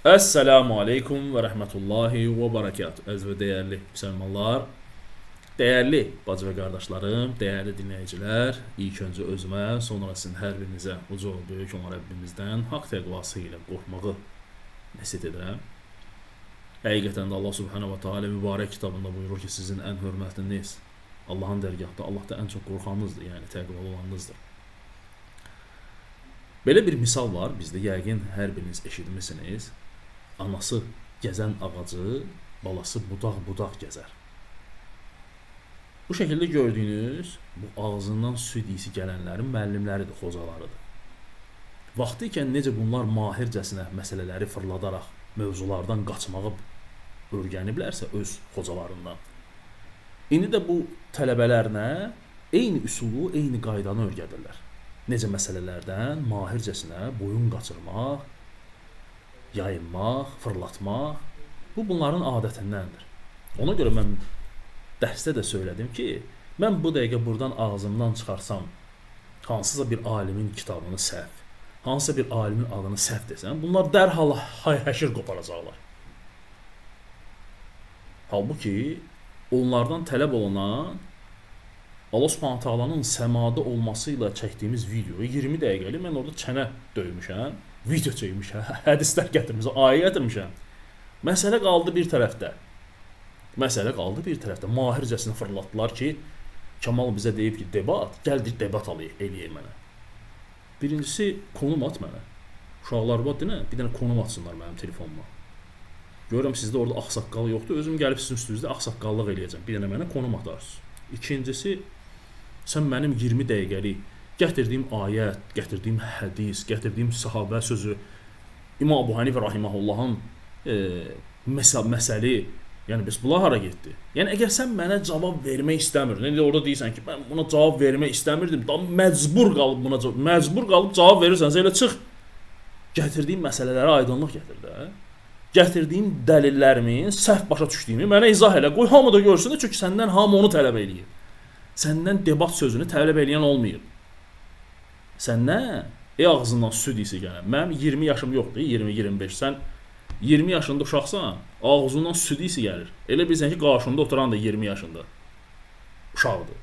Esselamu Aleyküm və Rəhmətullahi və Bərəkatuhu. Əziz və dəyərli müsəlmanlar, dəyərli bacı və qardaşlarım, dəyərli dinləyicilər, ilk öncə özümə, sonra sizin hər birinizə uca və böyük olan Rəbbimizdən haqq təqvası ilə qorxmağı nəsihət edirəm. Həqiqətən də Allah Subhanahu va Taala mübarək kitabında buyurur ki, sizin ən hörmətliniz Allahın dərgahında Allahdan ən çox qorxanınızdır, yəni təqvalı olanınızdır. Belə bir misal var bizdə, yəqin hər biriniz eşitmisiniz. Anası gəzən ağacı, balası budaq-budaq gəzər. Bu şəkildə gördüyünüz bu ağzından süd iyisi gələnlərin müəllimləridir, xocalarıdır. Vaxtı ikən necə bunlar mahircəsinə məsələləri fırladaraq mövzulardan qaçmağı öyrəniblərsə öz xocalarından, İndi də bu tələbələrinə eyni üsulu, eyni qaydanı öyrədirlər. Necə məsələlərdən mahircəsinə boyun qaçırmaq, yayınmaq, fırlatmaq, bu bunların adətindəndir. Ona görə mən dərsdə də söylədim ki, mən bu dəqiqə buradan ağzımdan çıxarsam hansısa bir alimin kitabını səhv, hansısa bir alimin adını səhv desəm, bunlar dərhal hay-həşir qoparacaqlar. Halbuki onlardan tələb olunan Allah Subhanahu Taala'nın səmada olması ilə çəkdiyimiz videoyu 20 dəqiqəlik mən orada çənə döymüşəm, video çəkmişəm, hədislər gətirmişəm, ayə gətirmişəm. Məsələ qaldı bir tərəfdə. Məsələ qaldı bir tərəfdə. Mahircəsinə fırlatdılar ki, Kamal bizə deyib ki, debat, gəl deyir, debat alayıq, eləyək mənə. Birincisi, konum at mənə. Uşaqlar var, dinə, bir dənə konum atsınlar mənim telefonuma. Görürəm sizdə orada ağsaqqal yoxdur, özüm gəlib sizin üstünüzdə ağsaqqallıq eləyəcəm. Bir dənə mənə konum atarsınız. İkincisi, sən mənim 20 dəqiqəlik gətirdiyim ayət, gətirdiyim hədis, gətirdiyim sahabə sözü, İmam Əbu Hənifə rahimehullahın məsəli, yəni bəs bunlar hara getdi? Yəni əgər sən mənə cavab vermək istəmirdin, indi orada deyirsən ki, mən buna cavab vermək istəmirdim, da məcbur qalıb buna cavab, məcbur qalıb cavab verirsənsə elə çıx. Gətirdiyim məsələlərə aydınlıq gətir də. Gətirdiyim dəlillərimin səhv başa düşdüyümü mənə izah elə. Qoy hamı da görsün də, çünki səndən hamı onu tələb eləyir. Səndən debat sözünü tələb eləyən olmayıb. Səndən ağzından süd isi gələn. Mənim 20 yaşım yoxdur, 20-25. Sən 20 yaşında uşaqsan, ağzından süd isi gəlir. Elə bilirsən ki, qarşında oturan da 20 yaşında uşaqdır.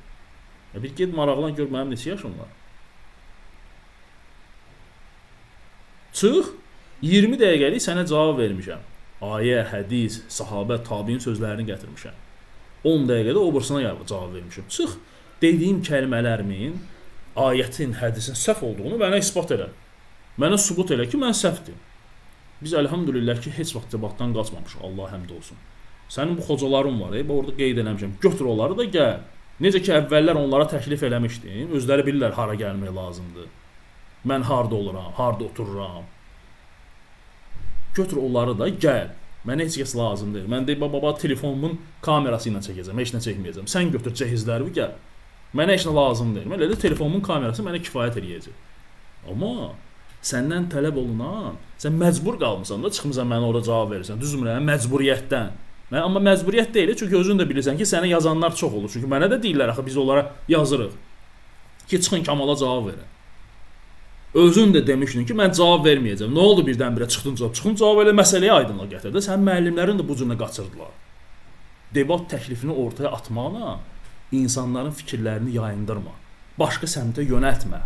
Bir get maraqlan gör mənim neçə yaşım var. Çıx, 20 dəqiqəlik sənə cavab vermişəm. Ayə, hədis, sahabə, tabiin sözlərini gətirmişəm. 10 dəqiqədə o birisine cavab vermişəm. Çıx, dediyim kəlmələrimin, ayətin, hədisin səhv olduğunu mənə isbat elə. Mənə sübut elə ki, mən səhvdim. Biz əlhamdülillah ki, heç vaxt debatdan qaçmamışıq, Allah həmd olsun. Sənin bu xocaların var, orada qeyd eləmişəm. Götür onları da gəl. Necə ki, əvvəllər onlara təklif eləmişdim, özləri bilirlər hara gəlmək lazımdır. Mən harda oluram, harda otururam. Götür onları da gəl. Mənə heç kəs lazım deyil. Mən deyim, baba, telefonumun kamerası ilə çəkəcəm, heç nə çəkməyəcəm. Sən götür cəhizləri gəl. Mənə heç nə lazım deyil. Elə də telefonumun kamerası mənə kifayət eləyəcək. Amma səndən tələb olunan, sən məcbur qalmısan da, çıxmısan mənə orada cavab verirsən. Düzmür, məcburiyyətdən. Amma məcburiyyət deyil, çünki özün də bilirsən ki, sənə yazanlar çox olur. Çünki mənə də deyirlər, axı biz onlara yazırıq ki, çıxın Kamala cavab verin. Özün də demişdin ki, mən cavab verməyəcəm. Nə oldu birdən-birə çıxdın cavab? Çıxdın cavab elə məsələyə aydınlıq gətirdi. Sənin müəllimlərin də bu cürə qaçırdılar. Debat təklifini ortaya atmaqla insanların fikirlərini yayındırma. Başqa səmtə yönəltmə.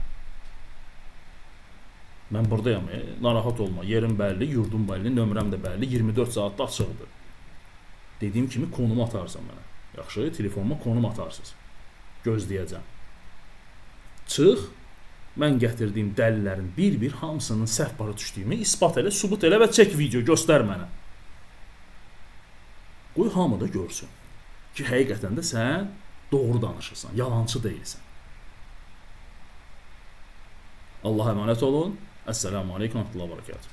Mən buradayam, narahat olma. Yerim bəlli, yurdum bəlli, nömrəm də bəlli, 24 saatda açıqdır. Dediyim kimi konumu atarsan mənə. Yaxşı, telefonuma konum atarsınız. Gözləyəcəm. Çıx, mən gətirdiyim dəlillərin bir-bir hamısının səhv başa düşdüyümü isbat elə, sübut elə və çək video, göstər mənə. Qoy hamı da görsün ki, həqiqətən də sən doğru danışırsan, yalançı deyilsən. Allah'a əmanət olun. Əssəlamu aleykum və rəhmətullah və bərəkatuhu.